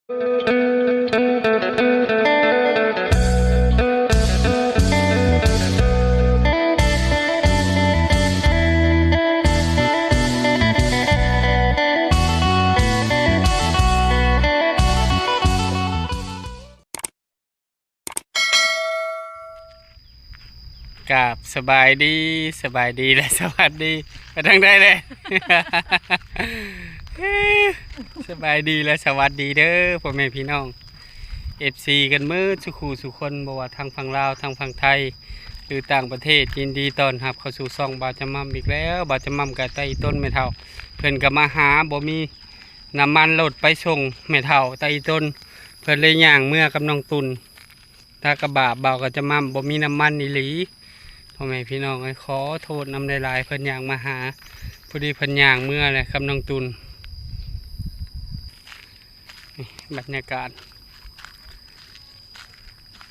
กราบสบายดี สบายดีและสวัสดี ไปทางใดเลย สบายดีและสวัสดีเด้อพ่อแม่พี่น้อง เอฟซี กันหมดสู่คู่สู่คน บ่ว่าทางฝั่งลาว ทางฝั่งไทย หรือต่างประเทศ ยินดีต้อนรับเข้าสู่ช่องบ่าวจำม่ำอีกแล้ว บ่าวจำม่ำกับไต้ต้นแม่เฒ่า เพิ่นก็มาหา บ่มี น้ำมันรถไปส่งแม่เฒ่าไต้อีต้น เพิ่นเลยย่างเมือกับน้องตุ่น ถ้ากระบะบ่าวก็จะม่ำบ่มีน้ำมันอีหลี พ่อแม่พี่น้องเอ้ย ขอโทษนำหลายๆ เพิ่นย่างมาหา พอดีเพิ่นย่างเมือแหละกับน้องตุ่น นี่บรรยากาศ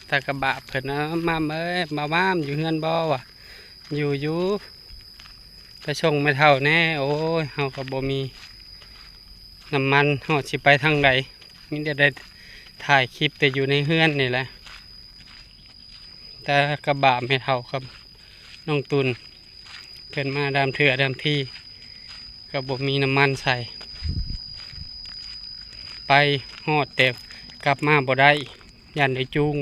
ถ้ากระบะเพิ่น เอ้า ม่ำเอ้ย มาม่ำอยู่เฮือนบ่วะ อยู่ อยู่ ไปส่งแม่เฒ่าแหน่ โอ้ย เฮาก็บ่มีน้ำมัน ฮอดสิไปทางใด มีแต่ได้ถ่ายคลิปแต่อยู่ในเฮือนนี่แหละ แต่กระบะแม่เฒ่ากับน้องตุ่น เพิ่นมาดามเทื่อดามที ก็บ่มีน้ำมันใส่ ไปฮอดแต่กลับมาบ่ได้ ย่านได้จูง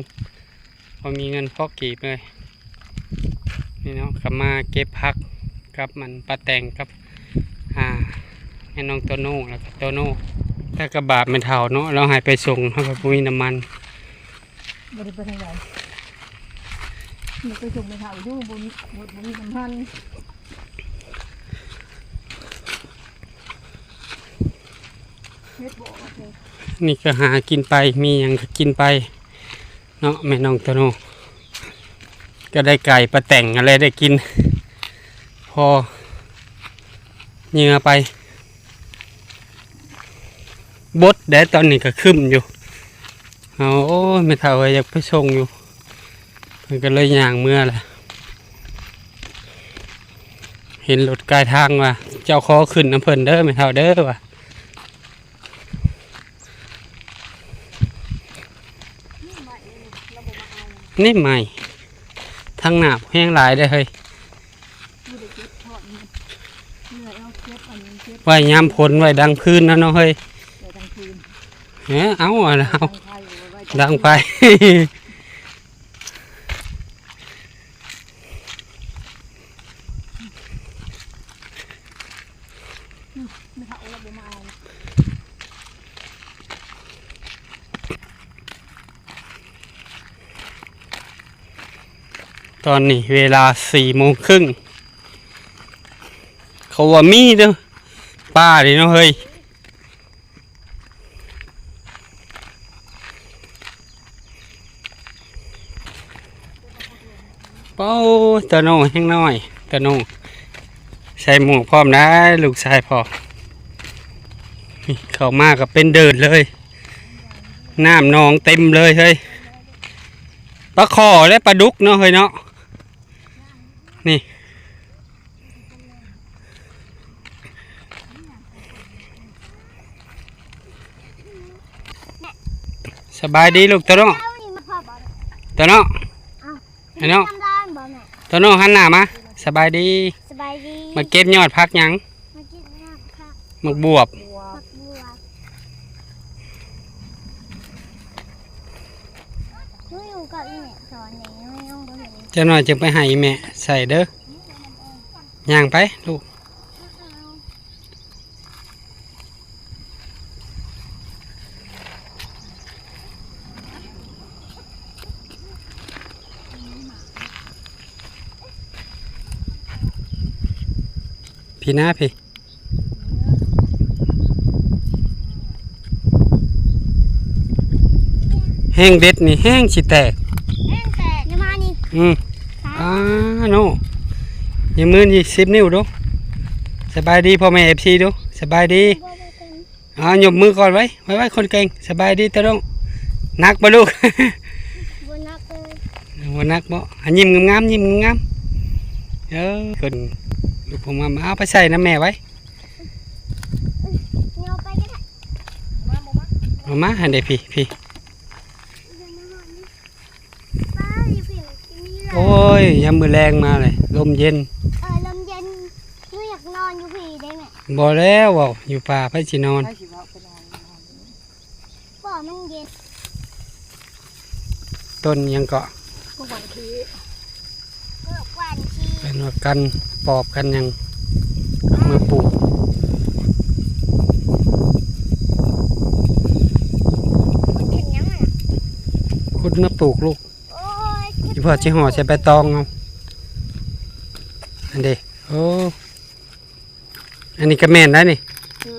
บ่มีเงินพอกีบเลย นี่เนาะ กลับมาเก็บผักกับมันป้าแตงกับ อ่า แม่น้องโตโน่ แล้วก็โตโน่ แต่กระบะแม่เฒ่าเนาะ เราให้ไปส่ง เราก็บ่มีน้ำมัน บ่ได้ไปทางใด บ่ไปส่งแม่เฒ่าอยู่ บ่มี บ่ บ่มีน้ำมัน เฮ็ดบ่ออกเลย นี่ก็หากินไป มีหยังก็กินไปเนาะ แม่น้องโตโน่ ก็ได้ไก่ป้าแตงอะไรได้กิน พอเหยื่อไป บดแดด ตอนนี้ก็ครึ้มอยู่ เอา โอ้ย แม่เฒ่าก็อยากไปส่งอยู่ เพิ่นก็เลยย่างเมือแหละ เห็นรถกายทางว่า เจ้าขอขึ้นนำเพิ่นเด้อ แม่เฒ่าเด้อ ว่า นี่ใหม่ ทางหน้าแฮงหลายเด้อเฮ้ย ไว้ยามฝน ไว้ดังฟืนนะเนาะเฮ้ย ไว้ดังฟืน เอ้อ เอา เอา ดังไฟ ดังไฟ ตอนนี้เวลาสี่โมงครึ่ง เขาว่ามีเด้อ ปลานี่เนาะเฮ้ย โอ้ ตาโน่แฮงน้อย ตาโน่ ใส่หมวกพร้อมได้ ลูกชายพ่อ นี่เข้ามาก็เป็นเดินเลย น้ำหนองเต็มเลยเฮ้ย ปลาข่อและปลาดุกเนาะเฮ้ยเนาะ นี่ สบายดีลูกโตโน่ โตโน่ โตโน่ โตโน่หันหน้ามา สบายดี สบายดี มาเก็บยอดผักหยัง มาเก็บยอดผัก หมากบวบ หมากบวบ หนูอยู่กับอีแม่สอนเอง หนูยังบ่เห็น จักหน่อยจึงไปให้อีแม่ใส่เด้อ ย่างไปลูก พี้นะพี้ แฮงเด็ดนี่แฮงสิแตก แฮงแตก อย่ามานี่ อืม อ่าโน่ ยกมือนี่สิบนิ้วดู สบายดีพ่อแม่เอฟซีดู สบายดี อ่า ยกมือก่อนไว้ ไว้ ไว้ คนเก่ง สบายดีตะดง หนักบ่ลูก บ่หนักเลย บ่หนักบ่ อ่ะ ยิ้มงามๆ ยิ้มงามๆ เออ คนลูกผมมา เอาไปใส่น้ำแม่ไว้ เอาไปก็ได้ ມາຫັ້ນເດ້ ພີ້ ພີ້. ປ້າ ຢູ່ພີ້ ໂອ້ຍ ຍາມມື້ແລງມາເລີຍ ລົມເຢັນ. ເອີ ລົມເຢັນ. ໜູຢາກນອນຢູ່ພີ້ໄດ້ແມ່. ບໍ່ແລ້ວ ເວົ້າຢູ່ປ່າ ໃຜຊິນອນ? ໃຜຊິເວົ້າໄປນອນຢູ່ນອນຢູ່ນີ້? ບໍ່ ມັນເຢັນ. ຕົ້ນຫຍັງເກາະ? ພວກຫວ່ານຂີ້. ເອີ ຫວ່ານຂີ້. ເອີ້ນວ່າກັນປອບກັນຫຍັງ ເອົາມາປູກ. ຂຸດຂຶ້ນຫຍັງຫັ້ນນະ? ຂຸດມາປູກລູກ. ໂອ້ຍ ອີ່ພໍ່ຊິຫໍ່ໃສ່ໃບຕອງເອົາ. ອັນເດ້ ໂອ້ ອັນນີ້ກໍແມ່ນໄດ໋ນີ້. ເອີ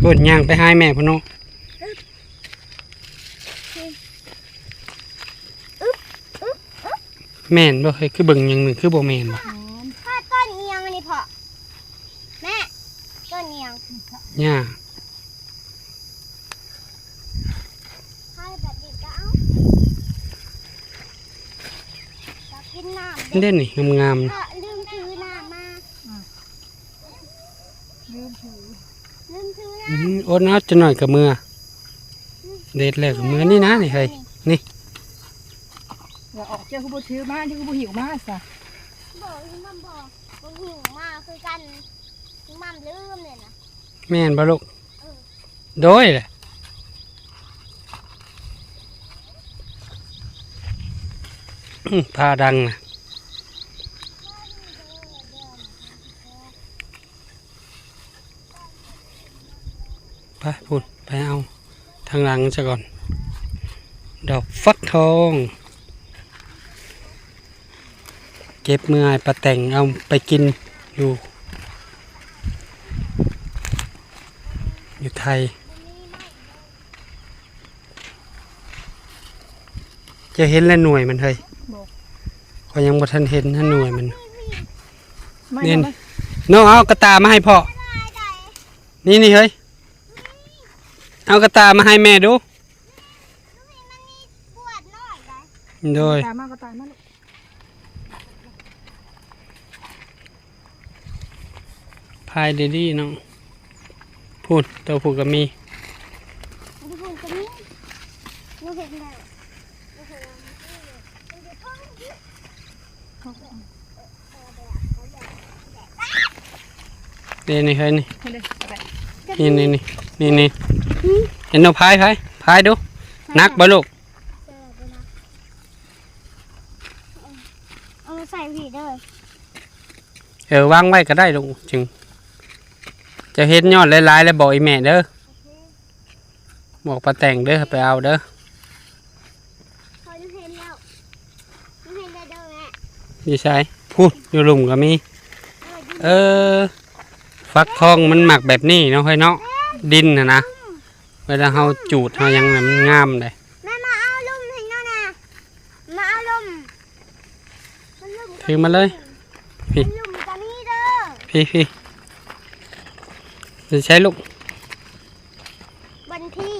ພຸ້ນ ຍ່າງໄປຫາແມ່ພຸ້ນເນາະ. ອຶບ ອຶບ ອຶບ ແມ່ນບໍ່ເຮີ້ຍ? ຄືເບິ່ງຫຍັງໜຶ່ງ ຄືບໍ່ແມ່ນບໍ່? ແມ່ນ. ພໍ່ ຕົ້ນອີ່ຫຍັງອັນນີ້ພໍ່? ແມ່ ຕົ້ນອີ່ຫຍັງ? ຫຍ້າ. ໃຫ້ແບບນີ້ກໍເອົາ ກໍກິນນ້ຳເດ້. ເດ້ນີ້ ງາມໆ. ເພາະລືມຖືນ້ຳມາ. ອືມ ລືມຖື ລືມຖືນ້ຳ. ອືມ ອົດເອົາ ຈັກໜ້ອຍກໍເມືອ. ອືມ ເດັດແລ້ວກໍເມືອ. ນີ້ນະ ນີ້ເຮີ້ຍ ນີ້ ຢ່າອອກ. ເຈົ້າຄືບໍ່ຖືມາ? ເຈົ້າຄືບໍ່ຫິ້ວມາຊະ? ບໍ່ ມັນບໍ່ ບໍ່ຫິ້ວມາຄືກັນ. ມັນລືມນີ້ນະ. ແມ່ນບໍ່ລູກ? ເອີ ໂດຍແຫຼະ ຟ້າດັງນະ. ໄປພຸ້ນ ໄປເອົາທາງຫຼັງຊະກ່ອນ ດອກຟັກທອງ. ເກັບເມືອໃຫ້ປ້າແຕງເອົາໄປກິນຢູ່ ຢູ່ໄທ. ເຈົ້າເຫັນແລ້ວໜ່ວຍມັນເຮີ້ຍ? ບໍ່ ຂ້ອຍຍັງບໍ່ທັນເຫັນຫັ້ນໜ່ວຍມັນ. ນີ້ ນ້ອງເອົາກະຕ່າມາໃຫ້ພໍ່. ນີ້ ນີ້ເຮີ້ຍ ເອົາກະຕ່າມາໃຫ້ແມ່ດູ. ໂດຍ ກະຕ່າມາ ກະຕ່າມາລູກ. ພາຍດີໆ ນ້ອງ. ພຸ້ນ ໂຕພຸ້ນກໍມີ ໂຕພຸ້ນກໍມີ. ໜູເຫັນແລ້ວ ເດ້ນີ້ເຮີ້ຍນີ້. ເຫັນເດ້ ນີ້ ນີ້ ນີ້ ນີ້ ນີ້ ເຫັນບໍ່? ພາຍ ພາຍ ພາຍດູ. ໜັກບໍ່ລູກ? ເອົາມາໃສ່ພີ້ເດີ. ເອີ ວາງໄວ້ກໍໄດ້ລູກ. ຈຶ່ງ ເຈົ້າເຫັນຍອດຫຼາຍໆ ແລ້ວບອກອີ່ແມ່ເດີ. ບອກປ້າແຕງເດີ ໄປເອົາເດີ. ຂ້ອຍເຫັນແລ້ວ ເຫັນແລ້ວເດີແມ່. ຢູ່ໃສ? ພຸ້ນ ຢູ່ລຸ່ມກໍມີ. ເອີ ຢູ່ ເອີ ຟັກທອງມັນມັກແບບນີ້ເນາະເຮີ້ຍເນາະ. ເອີ ດິນຫັ້ນນະ ອືມ ເວລາເຮົາຈູດເຮົາຫຍັງນະ ມັນງາມເດ້. ແມ່ມາເອົາລຸ່ມໃຫ້ໜ່ອຍນະ ມາເອົາລຸ່ມ ມັນລຸ່ມ ຖືມາເລີຍ. ພີ້ ມັນລຸ່ມກໍມີເດີ. ພີ້ ພີ້ ຢູ່ໃສລູກ? ບັນທີ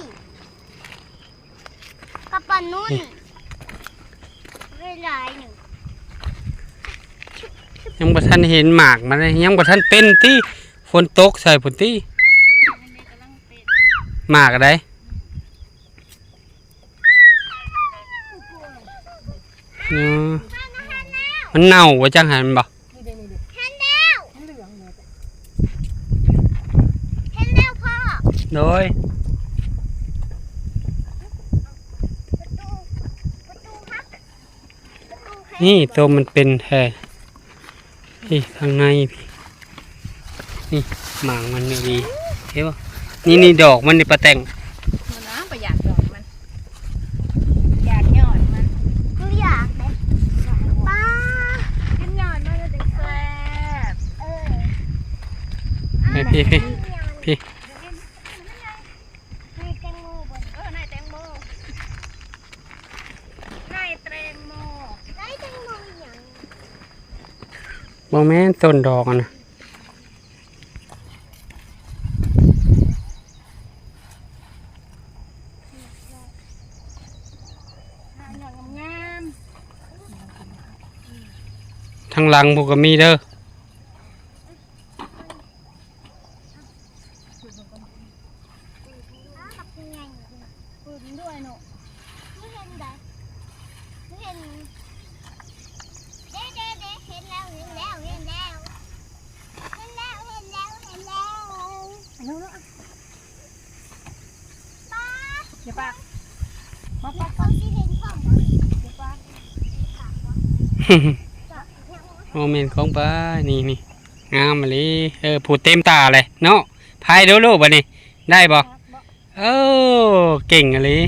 ກະປານຸ້ນ ເວລາໜຶ່ງ ຍັງບໍ່ທັນເຫັນໝາກມັນເລີຍ ຍັງບໍ່ທັນເປັນຕິ. ຝົນຕົກໃສ່ພຸ້ນຕິ ໝາກໃດ. ເອີ ມັນເນົ່າບໍ່ຈັກຫັ້ນແມ່ນບໍ່? ເຫັນແລ້ວ ເຫັນແລ້ວພໍ່. ໂດຍ ປະຕູ ປະຕູ ນີ້ໂຕມັນເປັນແທ້. ນີ້ທາງໃນພີ້ ນີ້ໝາກມັນນີ້ດີ ເຫັນບໍ່? ນີ້ ນີ້ດອກມັນນີ້ ປ້າແຕງ. ບໍ່ນະ ບໍ່ຢາກດອກມັນ ຢາກຍອດມັນ. ຄືຢາກເດ້ ປ້າ ກິນຍອດມັນຈັ່ງແຊບ. ເອີ ໃຫ້ ພີ້ ພີ້ ພີ້ ໃນແຕງໂມບໍ່? ເອີ ໃນແຕງໂມ ໃນແຕງໂມ ໃນແຕງໂມຫຍັງ? ບໍ່ແມ່ນ ຕົ້ນດອກຫັ້ນນະ ງາມ. ທາງຫຼັງພຸ້ນກໍມີເດີ. ອ້າວ ບັກໃຫຍ່ ປືນດ້ວຍເນາະ ບໍ່ເຫັນໃດ ບໍ່ເຫັນ ເດ້ ເດ້ ເດ້ ເຫັນແລ້ວ ເຫັນແລ້ວ ເຫັນແລ້ວ ເຫັນແລ້ວ ເຫັນແລ້ວ ເຫັນແລ້ວ ເອົາເນາະ ປ້າ ຢ່າປາກ ມາປາກ ເຂົາຊິເຫັນພ້ອມບໍ່ນີ້ ຢ່າປາກ ໂອ້ ແມ່ນຂອງປາ ນີ້ ນີ້ ງາມອີ່ຫຼີ ເອີ ພູດເຕັມຕາເລີຍເນາະ ພາຍດູລູກ ບາດນີ້ ໄດ້ບໍ່? ເອີ ເກັ່ງອີ່ຫຼີ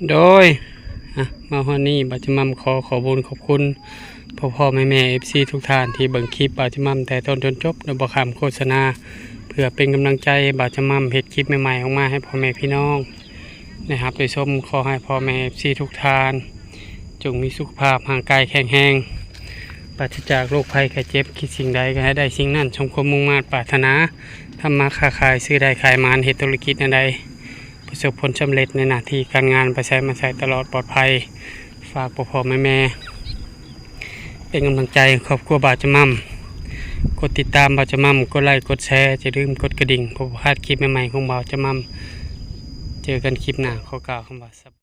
ໂດຍ ອ່ະ ມາຮອດນີ້ ບ່າວຈະໝ່ຳຂໍຂອບບຸນຂອບຄຸນພໍ່ໆແມ່ໆ ເອັຟຊີ ທຸກທ່ານທີ່ເບິ່ງຄລິບບ່າວຈະໝ່ຳແຕ່ຕົ້ນຈົນຈົບ ໂດຍບໍ່ຂ້າມໂຄສະນາ ເພື່ອເປັນກຳລັງໃຈໃຫ້ບ່າວຈະໝ່ຳເຮັດຄລິບໃໝ່ໆອອກມາໃຫ້ພໍ່ແມ່ພີ່ນ້ອງ ໄດ້ຮັບໄດ້ຊົມ. ຂໍໃຫ້ພໍ່ແມ່ເອັຟຊີທຸກທ່ານ ຈົ່ງມີສຸຂະພາບຮ່າງກາຍແຂງແຮງ ປາສະຈາກໂລກໄພໄຂ້ເຈັບ, ຄິດສິ່ງໃດກໍໃຫ້ໄດ້ສິ່ງນັ້ນ ສົມຄວາມມຸ່ງມາດປາດຖະໜາ, ທຳມາຄ້າຂາຍ ຊື້ໄດ້ຂາຍໝານ, ເຮັດທຸລະກິດແນວໃດປະສົບຜົນສຳເລັດໃນໜ້າທີ່ການງານ, ໄປໃສມາໃສຕະຫຼອດປອດໄພ. ຝາກພໍ່ໆແມ່ໆ ເປັນກຳລັງໃຈໃຫ້ຄອບຄົວບ່າວຈະໝ່ຳ, ກົດຕິດຕາມບ່າວຈະໝ່ຳ, ກົດໄລກົດແຊ, ຢ່າລືມກົດກະດິ່ງ ເພື່ອບໍ່ພາດຄລິບໃໝ່ໆຂອງບ່າວຈະໝ່ຳ. ເຈີກັນຄລິບໜ້າ, ຂໍກ່າວຄຳວ່າສະບາຍ